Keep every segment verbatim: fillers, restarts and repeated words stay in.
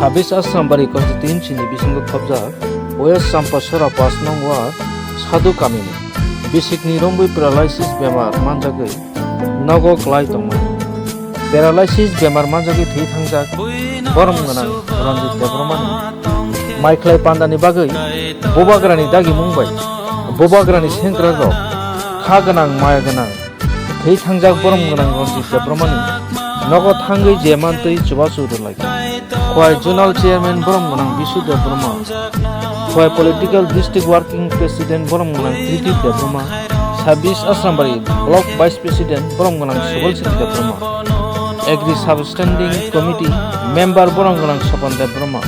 Abis Asrambari constituency ni bisingo khobjak West Champasora pas nong ward Sadhu kamini bisikni rombwi paralysis bemar manjagwi nogo klai tongmani. Paralysis bemar manjagwi thwi thangjak borom gwnang Ranjit Debbarmani maikhlai pandani bagwi bubagrani dagimung bai bubagrani sengkrakrok kha gwnang maya gwnang thwi thangjak borom gwnang Ranjit Debbarmani nogo thangwi je mantwi chubachu rwlai. Khowai Zonal Chairman borom gwnang Bisu Debbarma, Khowai Political District Working President borom gwnang Triti Debbarma, Sabis Asrambari Block Vice President borom gwnang Subal Singh Debbarma, Agri Substanding Committee Member borom gwnang Sopon Debbarma,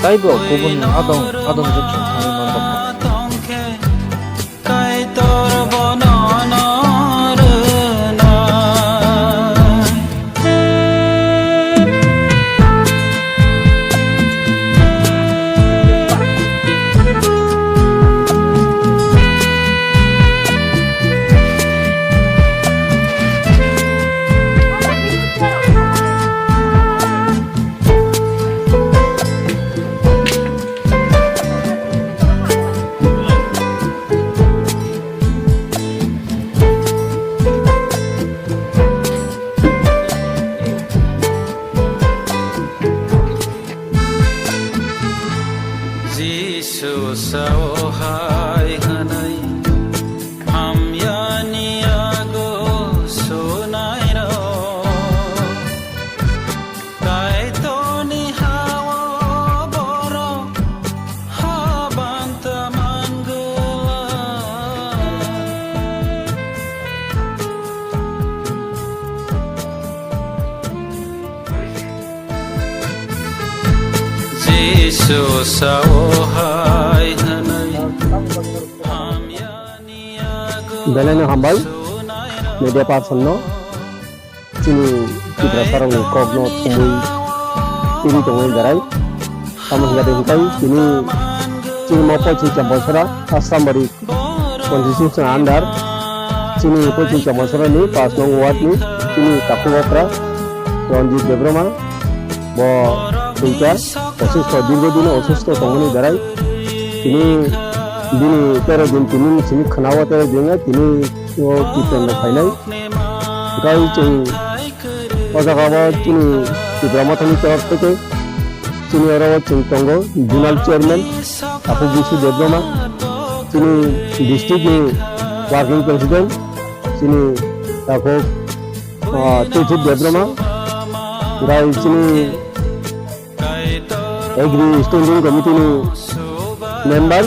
taibo kubun adong adong juk song thangwi manjakha. Kaitor bono no rwnai. Jisu sao hai hwnwi hamyani yago sunairok. Kaitorni ha-o borok habanta mangwlak. Jisu sao hai hwnwi hamyani yago. Belai no hambai, media person no. Chini Tiprasarokni kokno thumwi twiwi tongwi berai. Tamo hwnkhe tei hwnkhe chini, chini mo poiching cham bosora Asrambari constitution under chini poiching cham bosorani pas nong ward ni chini takhuk okra Ranjit Debbarma bo thwikha, osusto, dirgho dino osusto tongmani berai. Tini bini tero din tini simi khwnao tero din tini o kiton rok phainai. Hwnkhe chwng o jaga o chini Tipra Mothani torop theke chini oro o chwng tongo Zonal Chairman Takhuk Bisu Debbarma, chini district ni Working President chini Takhuk, ah, Titit Debbarma, hwnkhe chini Agri Standing Committee ni member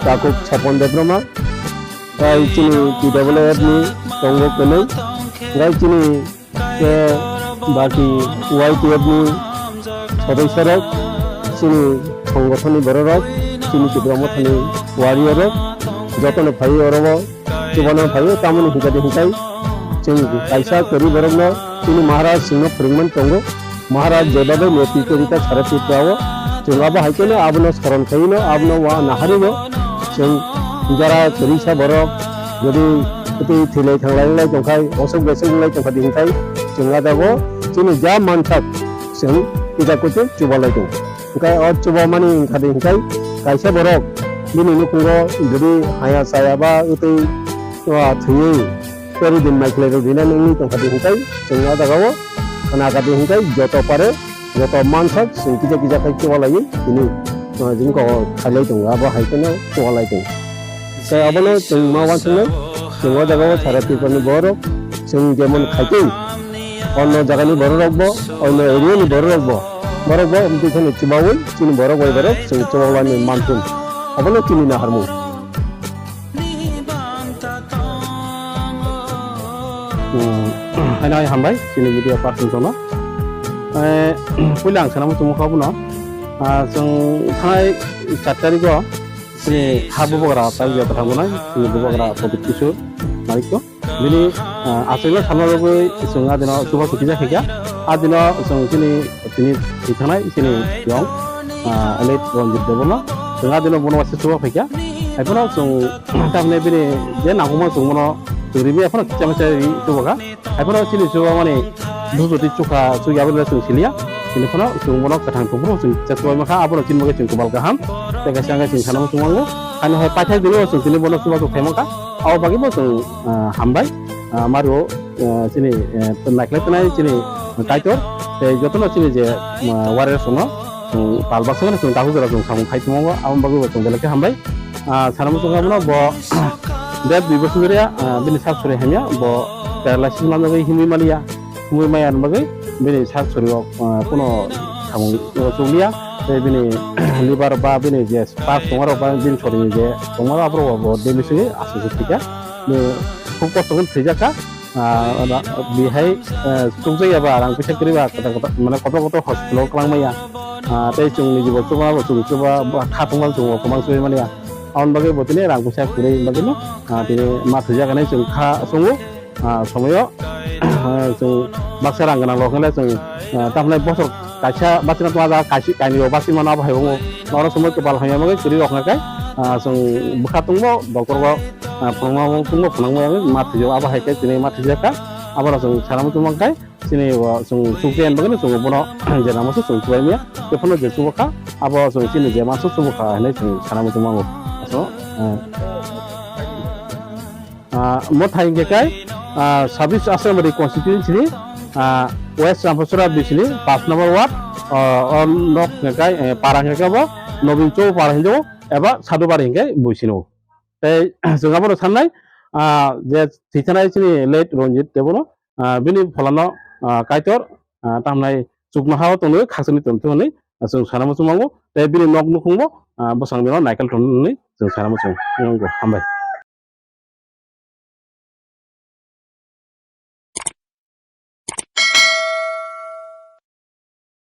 Takhuk Sopon Debbarma, tei chini T W F ni tongo kwnwi, tei chini, eh, baki Y T F ni sodosorok, chini songothon ni bororok, chini Tipra Mothani warrior rok, jotono phaiwi oro o chubano phaio, tamoni hwnkhe de hwnkhe chwng kaisa kwrwi borokno chini Maharaj chwngno phwrwngmani tongo. Maharaj jebabe netritwo rikha sara Tripura o, chwng abo hai kheno abono soron khaiwino abono wa naharino chwng jara kwrwisa borok jodi twi thwilai thanglai wngwlai tongkhai, osok besok wngwlai tongkha de hwnkhe chwng a jago chini ja mansak chwng tida kuchuk chubalai tongo. Hwnkhe o chubamani wngkha de hwnkhe kaisa borok bini nukhungo jodi haya chaya ba wtwi, ah, thwiwi peri din mai khlai rw rina nungwi tongkha de hwnkhe chwng o jaga o khna kha de hwnkhe joto pare joto mansak chwng kisa kisa khai chubalaiwi tini, ah, jini kok khailai tongo abo hai kheno chubalai tongo. Tei abono chwng ma uansuknai, chwng o jaga o sara Tripura ni borok, chwng jemon khaitwi, onno jaga ni borok rok bo, onno area ni borok rok bo, borok bo amtwi kheno chubaui, chini borok bai borok, chwng chubaui mani manthun. Abono chini naharmung. Hmm, haino hai hambai, chini media person tono. Eh, puila ang sanamo chumukha abono. Ah, chwng thanai char tarikh o, Chini ha bubagra tai ya kwthang wngnai, chini bubagra Pradyot Kishore Manik no. Bini, ah, achukna salma bagwi chwng a dino chuba chuti ja khaikha. A dino chwng chini, chini thwi thangnai chini yong, ah, late Ranjit Debbarma. Chwng a dino bono waisa chuba khaikha. Haiphano chwng tamni bini je nangkukmano chwng bono chwng rimi, haiphano kichama chai ri chuba kha. Haiphano chini chuba mani bujoti chukha chukya bini chwng siliya. Bini phano chwng bono kwthang tongphuru chwng cheswai mankha, abono chini bagwi chwng kwbal kaham. Tei kaisa wngkha chwng sanama chwngmango. Haino hai paithak dino chwng tini bono chubachu khaimangkha. Abo bagwibo chwng, ah, hambai. Ah, mario, ah, chini, eh, naikhlai tongnai chini Kaitor. Tei jotono chini je, ah, warriors no chwng pal baksa mano chwng dabu jora chwng samung khai tongmango. Abo bagwibo chwng belai khe hambai. Ah, sanama chwngkha bono bo date dui bosor jora, ah, bini sak suri hamya, bo paralysis manjagwi himwi maliya. Himwi maya bagwi bini sak suri o, ah, kuno samung o chukliya. Tei bini liver ba bini je spark tongmarok ba bini sorini je tongmarok aborok bo daily simi aswk thwikha. Bini khub kosto khe thwijakha. Ah, ra-, bihai, ah, chukjakya ba rang puisa kwrwi ba kwtal kwtal, mane kotor kotor hospital o kwlangmaya. Ah, tei chwng ni jibo chuba bo chwng chuba ba kha tongma chwng bo kwbang chubui manya. Aboni bagwi bo tini rang puisa kwrwi bagwi no, ah, tini ma thwijak hinwi chwng kha chwngo. Ah, somoyo, ah, chwng baksa rang gwnang rok hinle chwng, ah, tamhinai bosor kaisa bachina tongma jaga kaisa kainwi rok bachimano abo hai wngo. Oro somoi kwpal hamya bagwi kwrwi rok hwnka khe, ah, chwng bwkha tongbo doctor bo, ah, phunukma tongbo phunukma ma thwijago abo hai khe tini ma thwijakha. Abono chwng sanama chwngmang khe chini bo chwng chukya bagwino chwng bono je namo se chwng chubaimaya. Tei phano je chubakha abo chwng chini je mansa chubakha hinwi chwng sanama chwngmango. So, ah, Ah, mo thai hingke kai, ah, sabis Assembly Constituency ni, ah, West Ramphasora bisini pash number ward, ah, o nok hingke kai, eh, para hingke bo Nobin Chou para hinjo eba Sadubari hingke buisino. Tei chwng abono sannai, ah, je thithanai chini late Ranjit Debono, ah, bini pholano, ah, Kaitor, ah, tamnai chuknohao tongwi khakchangni tongthok hwnwi, ah, chwng sanama chwngmango. Tei bini nok nukhungbo, ah, bwsang bino naikal tongthok hwnwi chwng sanama chwngmango. Hambai.